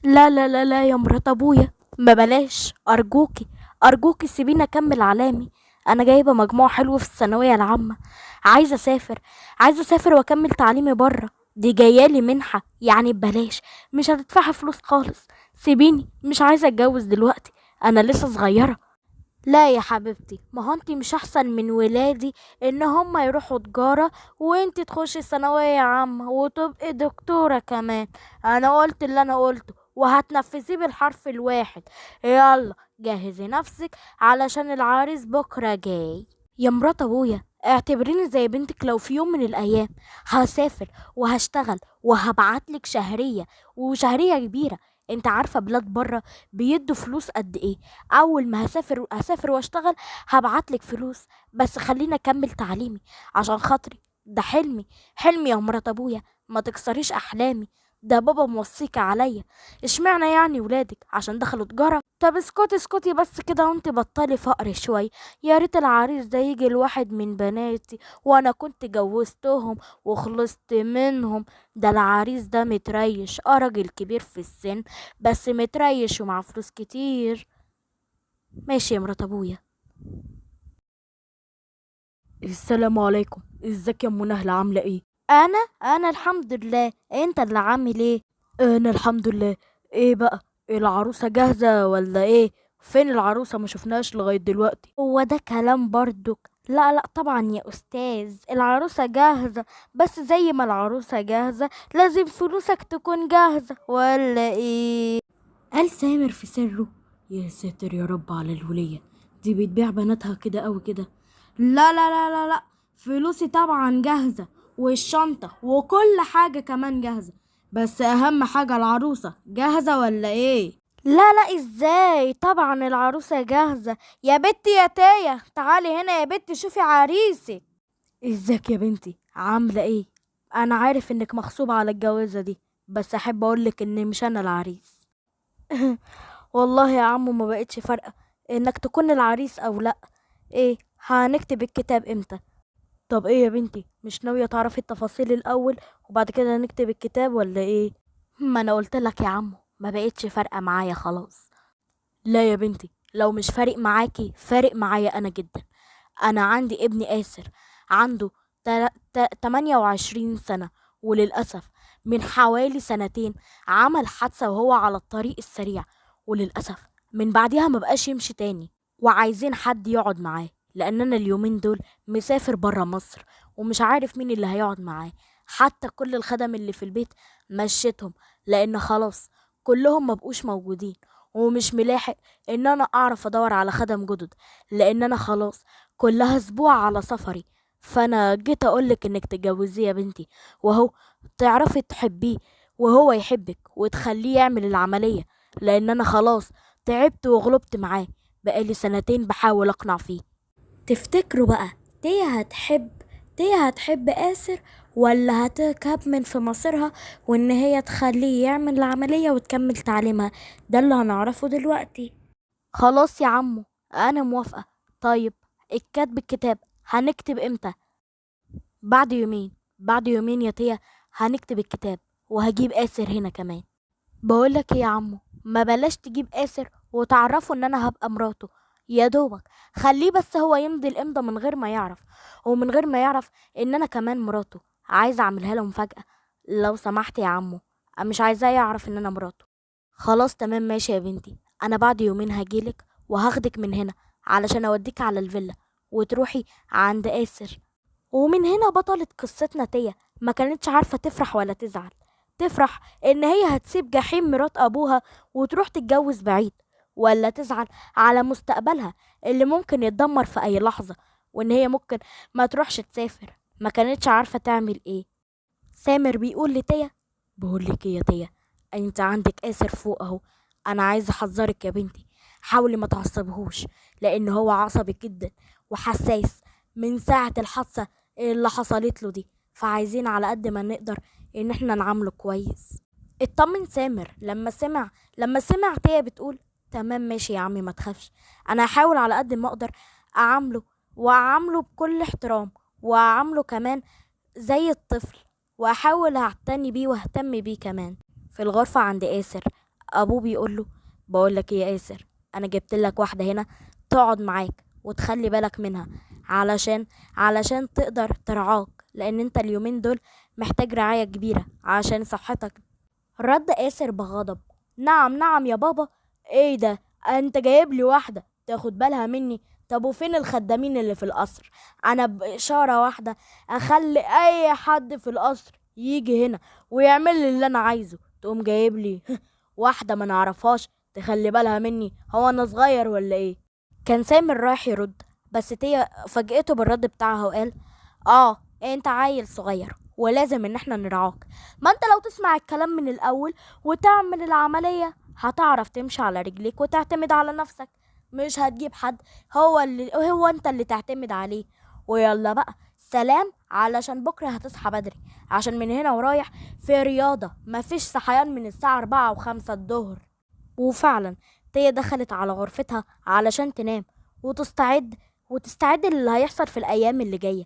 لا لا لا لا يا مرات ابويا، ما بلاش، ارجوكي ارجوكي سيبيني اكمل علامي. انا جايبه مجموع حلو في الثانوية العامة، عايزه اسافر، عايزه اسافر واكمل تعليمي بره. دي جايالي منحه يعني ببلاش، مش هتدفعي فلوس خالص. سيبيني، مش عايزه اتجوز دلوقتي، انا لسه صغيرة. لا يا حبيبتي، ما هو انتي مش احسن من ولادي ان هم يروحوا تجارة وانتي تخشي ثانوية عامة وتبقي دكتورة كمان. انا قلت اللي انا قلته وهتنفذيه بالحرف الواحد. يلا جهزي نفسك علشان العريس بكرة جاي. يا مرات ابويا اعتبريني زي بنتك، لو في يوم من الايام هسافر وهشتغل وهبعتلك شهرية، وشهرية كبيرة. انت عارفة بلاد بره بيدوا فلوس قد ايه. اول ما هسافر واشتغل هبعتلك فلوس، بس خليني اكمل تعليمي عشان خاطري، ده حلمي، حلمي يا مرات ابويا، ما تكسريش احلامي، ده بابا موصيك عليا. اشمعنى يعني ولادك عشان دخلوا تجارة؟ طب اسكتي اسكتي بس كده وانت بطلي فقر شوية. يا ريت العريس ده يجي لواحد من بناتي وانا كنت جوزتهم وخلصت منهم. ده العريس ده متريش، راجل كبير في السن بس متريش ومع فلوس كتير. ماشي يا مرات ابويا. السلام عليكم، ازيك يا ام نهله، عامله ايه؟ انا الحمد لله، انت اللي عامل ايه؟ انا الحمد لله. ايه بقى، العروسة جاهزة ولا ايه؟ فين العروسة؟ ما شفناش لغاية دلوقتي. هو ده كلام برضك؟ لا لا طبعا يا استاذ، العروسة جاهزة، بس زي ما العروسة جاهزة لازم فلوسك تكون جاهزة ولا ايه؟ قال سامر في سره، يا ساتر يا رب على الولية دي، بتبيع بناتها كده أوي كده. لا لا لا لا لا، فلوسي طبعا جاهزة، والشنطة وكل حاجة كمان جاهزة، بس أهم حاجة العروسة جاهزة ولا ايه؟ لا لا ازاي، طبعا العروسة جاهزة. يا بنتي يا تاية تعالي هنا يا بنتي شوفي عريسك. ازيك يا بنتي، عاملة ايه؟ انا عارف انك مغصوبة على الجوازة دي، بس احب اقولك ان مش انا العريس. والله يا عمو ما بقتش فارقة انك تكون العريس او لا. ايه هنكتب الكتاب امتى؟ طب ايه يا بنتي، مش ناوية تعرفي التفاصيل الاول وبعد كده نكتب الكتاب ولا ايه؟ ما انا قلت لك يا عمو ما بقتش فارقة معايا خلاص. لا يا بنتي، لو مش فارق معاكي فارق معايا انا جدا. انا عندي ابن آسر عنده 28 سنة، وللأسف من حوالي سنتين عمل حادثة وهو على الطريق السريع، وللأسف من بعدها ما بقاش يمشي تاني، وعايزين حد يقعد معاه لأن أنا اليومين دول مسافر برا مصر ومش عارف مين اللي هيقعد معاه. حتى كل الخدم اللي في البيت مشيتهم لأن خلاص كلهم ما بقوش موجودين، ومش ملاحق إن أنا أعرف أدور على خدم جدد لأن أنا خلاص كلها أسبوع على سفري. فأنا جيت أقولك إنك تتجوزيه يا بنتي، وهو تعرفي تحبيه وهو يحبك وتخليه يعمل العملية، لأن أنا خلاص تعبت وغلبت معاه، بقالي سنتين بحاول أقنع فيه. تفتكروا بقى تيا هتحب آسر ولا هتكمل في مصيرها وإن هي تخليه يعمل العملية وتكمل تعليمها؟ ده اللي هنعرفه دلوقتي. خلاص يا عمو أنا موافقة. طيب الكاتب الكتاب هنكتب امتى؟ بعد يومين. بعد يومين يا تيا هنكتب الكتاب، وهجيب آسر هنا كمان. بقولك ايه يا عمو، ما بلاش تجيب آسر وتعرفوا ان انا هبقى مراته، يا دوبك خليه بس هو يمضي الامضة من غير ما يعرف، ومن غير ما يعرف ان انا كمان مراته. عايزه اعملها له مفاجأة لو سمحت يا عمو، مش عايزاه يعرف ان انا مراته. خلاص تمام ماشي يا بنتي، انا بعد يومين هجيلك وهاخدك من هنا علشان اوديك على الفيلا وتروحي عند آسر. ومن هنا بطلت قصتنا تيا ما كانتش عارفة تفرح ولا تزعل. تفرح ان هي هتسيب جحيم مرات ابوها وتروح تتجوز بعيد، ولا تزعل على مستقبلها اللي ممكن يتدمر في اي لحظة، وان هي ممكن ما تروحش تسافر. ما كانتش عارفة تعمل ايه. سامر بيقول لتيا، بقول لك ايه يا تيا، انت عندك آسر فوق اهو، انا عايزة احذرك يا بنتي، حاولي ما تعصبهوش لان هو عصبي جدا وحساس من ساعة الحادثة اللي حصلت له دي، فعايزين على قد ما نقدر ان احنا نعامله كويس. اطمن سامر لما سمع تيا بتقول تمام ماشي يا عمي ما تخافش، انا هحاول على قد ما اقدر اعامله، واعامله بكل احترام، واعامله كمان زي الطفل، واحاول اعتني بيه واهتم بيه كمان. في الغرفة عند آسر أبوه بيقول له بقول لك إيه يا آسر، أنا جبت لك واحدة هنا تقعد معاك وتخلي بالك منها علشان تقدر ترعاك، لأن أنت اليومين دول محتاج رعاية كبيرة عشان صحتك. رد آسر بغضب، نعم نعم يا بابا، ايه ده انت جايب لي واحدة تاخد بالها مني؟ طب وفين الخدامين اللي في القصر؟ انا بإشارة واحدة اخلي اي حد في القصر يجي هنا ويعمل لي اللي انا عايزه، تقوم جايب لي واحدة ما نعرفهاش تخلي بالها مني؟ هو انا صغير ولا ايه؟ كان سامر رايح يرد، بس تيا فاجئته بالرد بتاعها وقال انت عيل صغير ولازم ان احنا نرعاك، ما انت لو تسمع الكلام من الاول وتعمل العملية هتعرف تمشي على رجليك وتعتمد على نفسك، مش هتجيب حد هو انت اللي تعتمد عليه. ويلا بقى سلام، علشان بكرة هتصحى بدري، عشان من هنا ورايح في رياضة، مفيش صحيان من الساعة 4 و5 الظهر. وفعلا تيا دخلت على غرفتها علشان تنام وتستعد للي هيحصل في الأيام اللي جاية.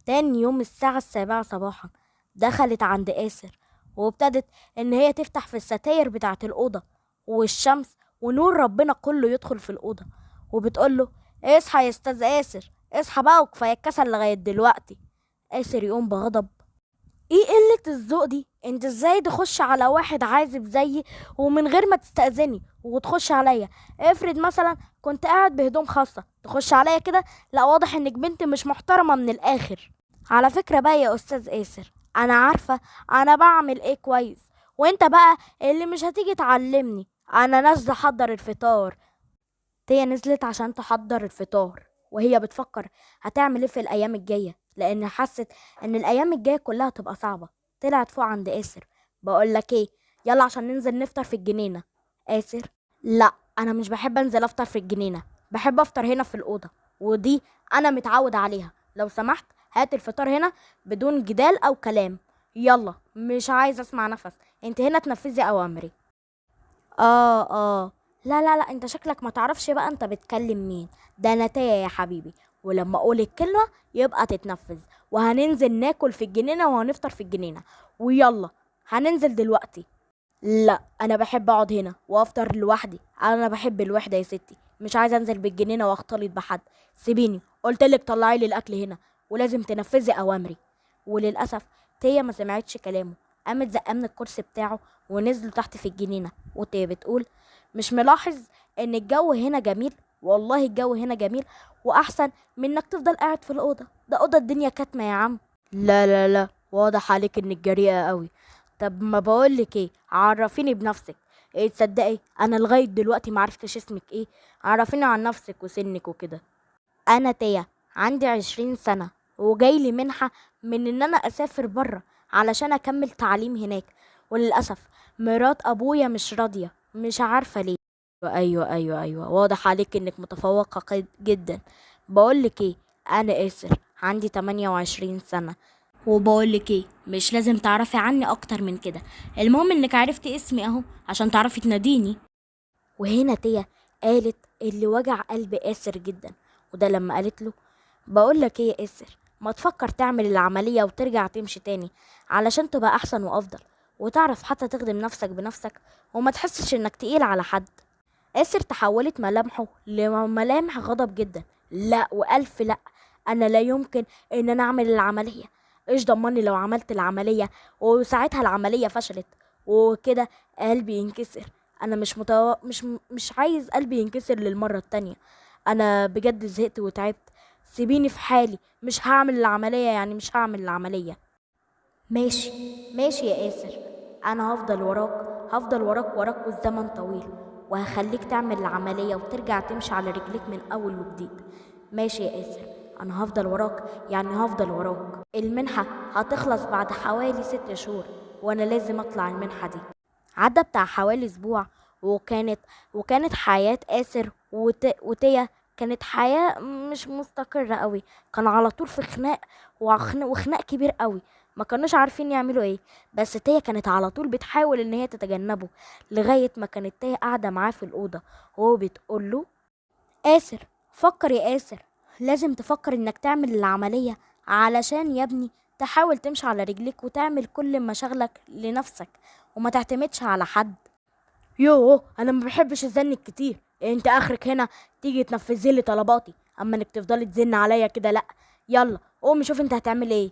تاني يوم الساعة 7 صباحا دخلت عند آسر وابتدت إن هي تفتح في الستاير بتاعة الأوضة، والشمس ونور ربنا كله يدخل في الأوضة، وبتقول له اصحى يا أستاذ آسر، اصحى بقى وكفاية الكسل لغاية دلوقتي. آسر يقوم بغضب، ايه قلة الذوق دي؟ انت ازاي تخش على واحد عازب زيي ومن غير ما تستأذني وتخش عليا؟ افرض مثلا كنت قاعد بهدوم خاصة تخش عليا كده، لا واضح انك بنت مش محترمة من الاخر. على فكرة بقى يا استاذ آسر، انا عارفة انا بعمل ايه كويس، وانت بقى اللي مش هتيجي تعلمني. انا نازلة احضر الفطار. تيا نزلت عشان تحضر الفطار وهي بتفكر هتعمل ايه في الايام الجاية، لان حست ان الايام الجاية كلها تبقى صعبة. طلعت فوق عند آسر، بقول لك ايه، يلا عشان ننزل نفطر في الجنينة. آسر، لا انا مش بحب انزل افطر في الجنينة، بحب افطر هنا في الأوضة، ودي انا متعود عليها. لو سمحت هات الفطار هنا بدون جدال او كلام، يلا مش عايز اسمع نفس، انت هنا تنفذي اوامري. لا لا لا، انت شكلك ما تعرفش بقى انت بتكلم مين، ده انا تايه يا حبيبي، ولما اقول الكلمة يبقى تتنفذ، وهننزل ناكل في الجنينة وهنفطر في الجنينة، ويلا هننزل دلوقتي. لا انا بحب اقعد هنا وافطر لوحدي، انا بحب الوحدة يا ستي، مش عايزة انزل بالجنينة واختلط بحد، سيبيني، قلت لك طلعي لي الاكل هنا ولازم تنفذي اوامري. وللاسف تيا ما سمعتش كلامه، قامت زقه من الكرسي بتاعه ونزلوا تحت في الجنينة. وتيا بتقول مش ملاحظ ان الجو هنا جميل؟ والله الجو هنا جميل واحسن من انك تفضل قاعد في الاوضة، ده اوضة الدنيا كاتمه يا عم. لا لا لا، واضح عليك انك جريئة قوي. طب ما بقولك ايه، عرفيني بنفسك. ايه تصدقي انا لغاية دلوقتي ما عرفتش اسمك ايه، عرفيني عن نفسك وسنك وكده. انا تيا، عندي 20 سنة، وجاي لي منحه من ان انا اسافر بره علشان اكمل تعليم هناك، وللاسف مرات ابويا مش راضية، مش عارفه ليه. ايوه ايوه ايوه، واضح عليك انك متفوقه جدا. بقولك ايه، انا اسر، عندي 28 سنة، وبقولك ايه، مش لازم تعرفي عني اكتر من كده، المهم انك عرفتي اسمي اهو عشان تعرفي تناديني. وهنا تيا قالت اللي وجع قلب اسر جدا، وده لما قالت له بقولك ايه يا اسر، ما تفكر تعمل العملية وترجع تمشي تاني علشان تبقى احسن وافضل، وتعرف حتى تخدم نفسك بنفسك وما تحسش انك تقيل على حد. آسر تحولت ملامحه لملامح غضب جدا، لا والف لا، انا لا يمكن ان انا اعمل العملية، ايش ضمني لو عملت العملية وساعتها العملية فشلت وكده قلبي ينكسر، انا مش عايز قلبي ينكسر للمرة التانية، انا بجد زهقت وتعبت، سيبيني في حالي، مش هعمل العملية، يعني مش هعمل العملية. ماشي ماشي يا آسر، انا هفضل وراك، هفضل وراك وراك والزمن طويل، وهخليك تعمل العملية وترجع تمشي على رجليك من أول وجديد. ماشي يا آسر، أنا هفضل وراك، يعني هفضل وراك. المنحة هتخلص بعد حوالي 6 شهور، وأنا لازم أطلع المنحة دي. عدى بتاع حوالي أسبوع، وكانت حياة آسر وتيا كانت حياة مش مستقرة قوي، كان على طول في خناق وخناق كبير قوي، ما كانوش عارفين يعملوا ايه، بس تيا كانت على طول بتحاول ان هي تتجنبه، لغاية ما كانت تيا قاعدة معاه في الأوضة وهو بتقول له آسر فكر يا آسر، لازم تفكر انك تعمل العملية علشان يا ابني تحاول تمشي على رجليك وتعمل كل مشاغلك لنفسك وما تعتمدش على حد. يوه، انا ما بحبش الزن الكتير، انت اخرك هنا تيجي تنفذي لي طلباتي، اما انك تفضلي تزن عليا كده لا. يلا قومي شوف انت هتعمل ايه.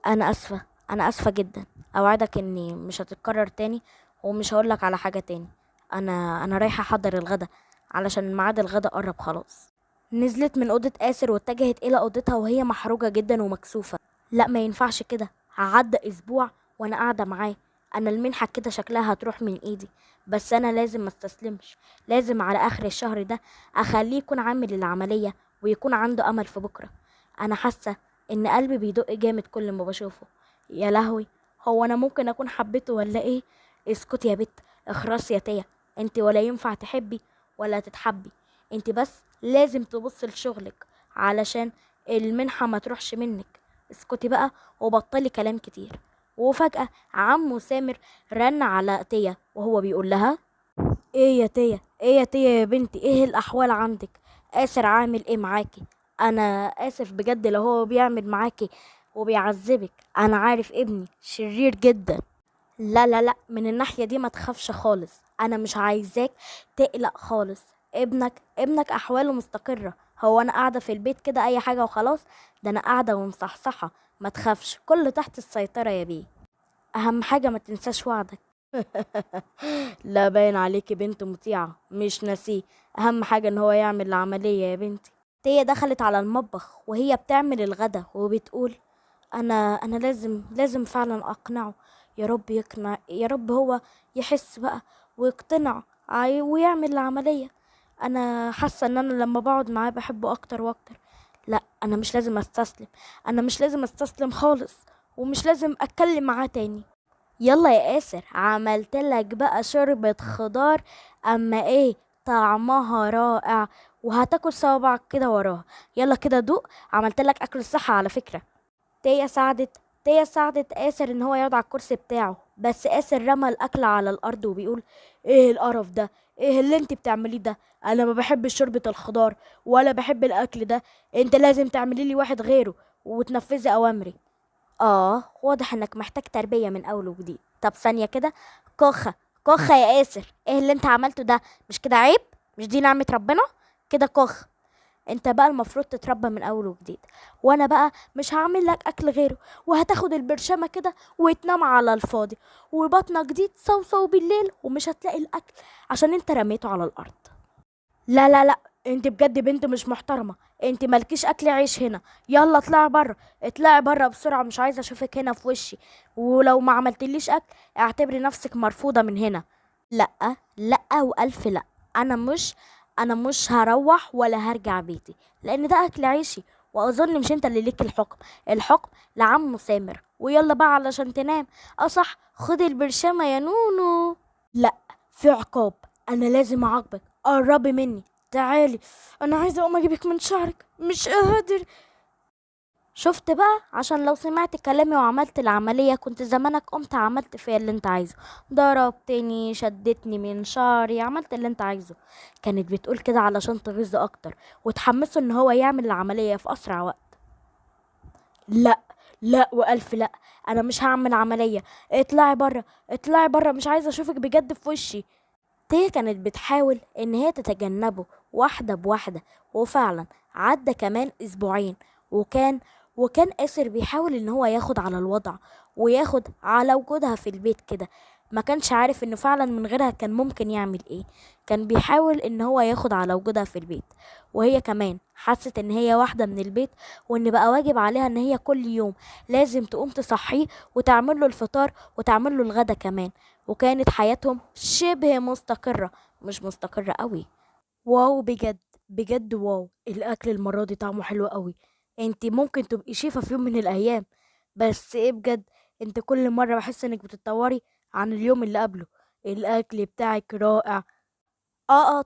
انا اسفه، انا اسفه جدا، اوعدك اني مش هتتكرر تاني ومش هقولك على حاجة تاني. انا رايحة احضر الغدا علشان ميعاد الغدا قرب خلاص. نزلت من اوضة آسر واتجهت الى اوضتها وهي محروجه جدا ومكسوفه. لا ما ينفعش كده، هعدي اسبوع وانا قاعدة معاه، انا المنحة كده شكلها هتروح من ايدي، بس انا لازم ما استسلمش، لازم على اخر الشهر ده اخليه يكون عامل العملية ويكون عنده امل في بكره. انا حاسه ان قلبي بيدق جامد كل ما بشوفه. يا لهوي، هو انا ممكن اكون حبيته ولا ايه؟ اسكتي يا بت، اخرسي يا تيا، انت ولا ينفع تحبي ولا تتحبي، انت بس لازم تبصي لشغلك علشان المنحة ما تروحش منك. اسكتي بقى وبطلي كلام كتير. وفجأة عمو سامر رن على تيا وهو بيقول لها ايه يا تيا، ايه يا تيا يا بنتي، ايه الاحوال عندك؟ آسر عامل ايه معاكي؟ انا اسف بجد لو هو بيعمل معاكي وبيعذبك، انا عارف ابني شرير جدا. لا لا لا، من الناحية دي ما تخافش خالص، انا مش عايزاك تقلق خالص، ابنك احواله مستقرة. هو انا قاعدة في البيت كده اي حاجة وخلاص؟ ده انا قاعدة ومصحصحة، ما تخافش، كله تحت السيطرة يا بيه. اهم حاجة ما تنساش وعدك. لا باين عليكي بنت مطيعة، مش ناسيه، اهم حاجة ان هو يعمل العملية يا بنتي. تيا دخلت على المطبخ وهي بتعمل الغدا وبتقول انا لازم فعلا اقنعه، يا رب يقنع، يا رب هو يحس بقى ويقتنع ويعمل العملية. انا حاسة ان انا لما بقعد معاه بحبه اكتر واكتر. لا انا مش لازم استسلم، انا مش لازم استسلم خالص، ومش لازم اتكلم معاه تاني. يلا يا آسر، عملت لك بقى شوربة خضار اما ايه طعمها رائع، وهتاكل صوابعك كده وراها. يلا كده دوق، عملت لك اكل الصحة على فكرة. تيا ساعدت آسر ان هو يقعد على الكرسي بتاعه، بس آسر رمى الاكل على الارض وبيقول ايه القرف ده، ايه اللي انت بتعمليه ده، انا ما بحبش شوربة الخضار ولا بحب الاكل ده، انت لازم تعملي لي واحد غيره وتنفذي اوامري. واضح انك محتاج تربية من اول وجديد. طب ثانية كده، كوخة كوخة يا آسر، ايه اللي انت عملته ده؟ مش كده عيب؟ مش دي نعمة ربنا؟ كده كوخ، انت بقى المفروض تتربى من اول وجديد، وانا بقى مش هعمل لك اكل غيره، وهتاخد البرشامة كده وتنام على الفاضي، وبطنك دي تصوصو بالليل ومش هتلاقي الاكل عشان انت رميته على الارض. لا لا لا، انت بجد بنت مش محترمة، انت مالكيش اكل عيش هنا، يلا اطلعي بره، اطلعي بره بسرعة، مش عايزة اشوفك هنا في وشي، ولو ما عملتليش اكل اعتبري نفسك مرفوضة من هنا. لا لا والف لا، انا مش هروح ولا هرجع بيتي، لان ده اكل عيشي، واظن مش انت اللي ليك الحكم، الحكم لعمو سامر. ويلا بقى علشان تنام. اصح خدي البرشامة يا نونو. لا في عقاب، انا لازم اعاقبك، قربي مني، تعالي، انا عايزه اقوم اجيبك من شعرك، مش قادر. شفت بقى، عشان لو سمعت كلامي وعملت العملية كنت زمانك قمت عملت فيا اللي انت عايزه، ضربتني، شدتني من شعري، عملت اللي انت عايزه. كانت بتقول كده علشان تغيظه اكتر وتحمسه ان هو يعمل العملية في اسرع وقت. لا لا والف لا، انا مش هعمل عملية، اطلعي بره، اطلعي بره، مش عايزة اشوفك بجد في وشي. تيا كانت بتحاول ان هي تتجنبه واحدة بواحدة، وفعلا عدى كمان اسبوعين، وكان آسر بيحاول ان هو ياخد على الوضع وياخد على وجودها في البيت كده، ما كانش عارف انه فعلا من غيرها كان ممكن يعمل ايه. كان بيحاول ان هو ياخد على وجودها في البيت، وهي كمان حست ان هي واحدة من البيت، وان بقى واجب عليها ان هي كل يوم لازم تقوم تصحيه وتعمل له الفطار وتعمل له الغدا كمان. وكانت حياتهم شبه مستقرة، مش مستقرة قوي. واو بجد بجد واو، الاكل المرة دي طعمه حلو قوي، انت ممكن تبقي شيفة في يوم من الايام، بس ايه بجد انت كل مرة بحس انك بتتطوري عن اليوم اللي قبله، الاكل بتاعك رائع.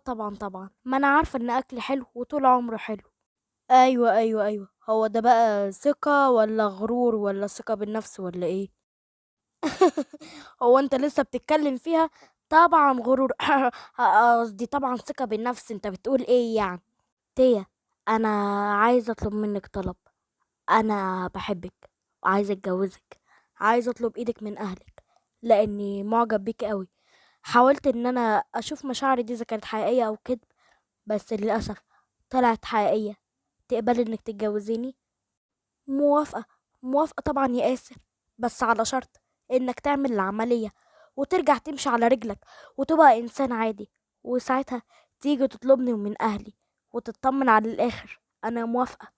طبعا طبعا، ما انا عارفة ان اكل حلو وطول عمره حلو. ايوه ايوه ايوه، هو ده بقى ثقة ولا غرور ولا ثقة بالنفس ولا ايه؟ هو انت لسه بتتكلم فيها؟ طبعا غرور، قصدي طبعا ثقة بالنفس، انت بتقول ايه يعني؟ تيا انا عايزة اطلب منك طلب، انا بحبك وعايزة اتجوزك، عايزة اطلب ايدك من اهلك، لاني معجب بيك قوي. حاولت ان انا اشوف مشاعري دي اذا كانت حقيقية او كذب، بس للاسف طلعت حقيقية. تقبلي انك تتجوزيني؟ موافقة، موافقة طبعا يا آسر، بس على شرط انك تعمل العملية وترجع تمشي على رجلك وتبقى انسان عادي، وساعتها تيجي تطلبني من اهلي وتطمن على الاخر. انا موافقة.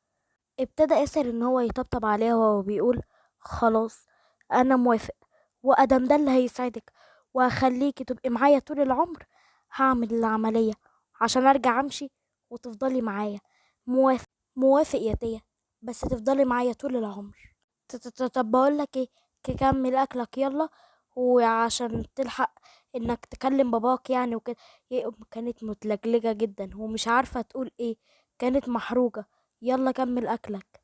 ابتدى آسر ان هو يطبطب عليها وهو بيقول خلاص انا موافق، وادم ده اللي هيسعدك وهخليكي تبقي معايا طول العمر. هعمل العملية عشان ارجع امشي وتفضلي معايا. موافق، موافق يا تيا، بس تفضلي معايا طول العمر. طب بقولك ايه، كمل اكلك يلا، وعشان تلحق انك تكلم باباك يعني وكده. كانت متلجلجة جدا ومش عارفة تقول ايه، كانت محروجة. يلا كمل اكلك.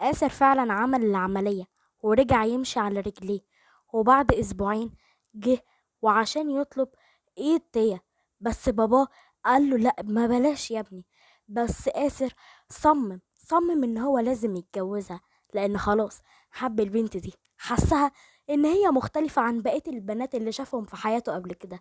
آسر فعلا عمل العملية ورجع يمشي على رجليه، وبعد اسبوعين جه وعشان يطلب ايد تيا، بس باباه قال له لا ما بلاش يا ابني. بس آسر صمم ان هو لازم يتجوزها، لان خلاص حب البنت دي، حسها ان هي مختلفة عن بقية البنات اللي شافهم في حياته قبل كده.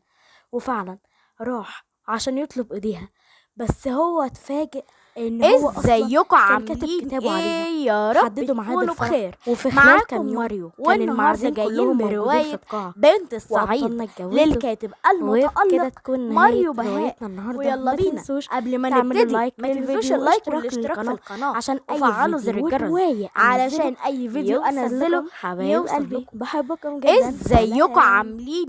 وفعلا راح عشان يطلب ايديها، بس هو اتفاجئ ان هو اصلا ازيكم كان كاتب عاملين كتابه عليها. ايه؟ يا رب حددوا ميعاد تكونوا الفرح، بخير. وفي خلال معاكم كام يوم ماريو، كان والنهارده المعازيم جايين كلهم موجودين في برواية القاعة، بنت الصعيد وأبطالنا اتجوزوا. للكاتب وبكده المتألق تكون نهاية ماريو بهاء. روايتنا النهارده. ويلا ما بينا تنسوش قبل ما تعملوا نبتدي like ما تنسوش للفيديو ال like واشتراك والاشتراك في للقناة القناة عشان اي وفعلوا زر فيديو الجرس رواية علشان انزله اي فيديو يوصل انزله لكم. حبايب يوصل قلبي لكم. بحبكم جدا. ازيكم سلام. عاملين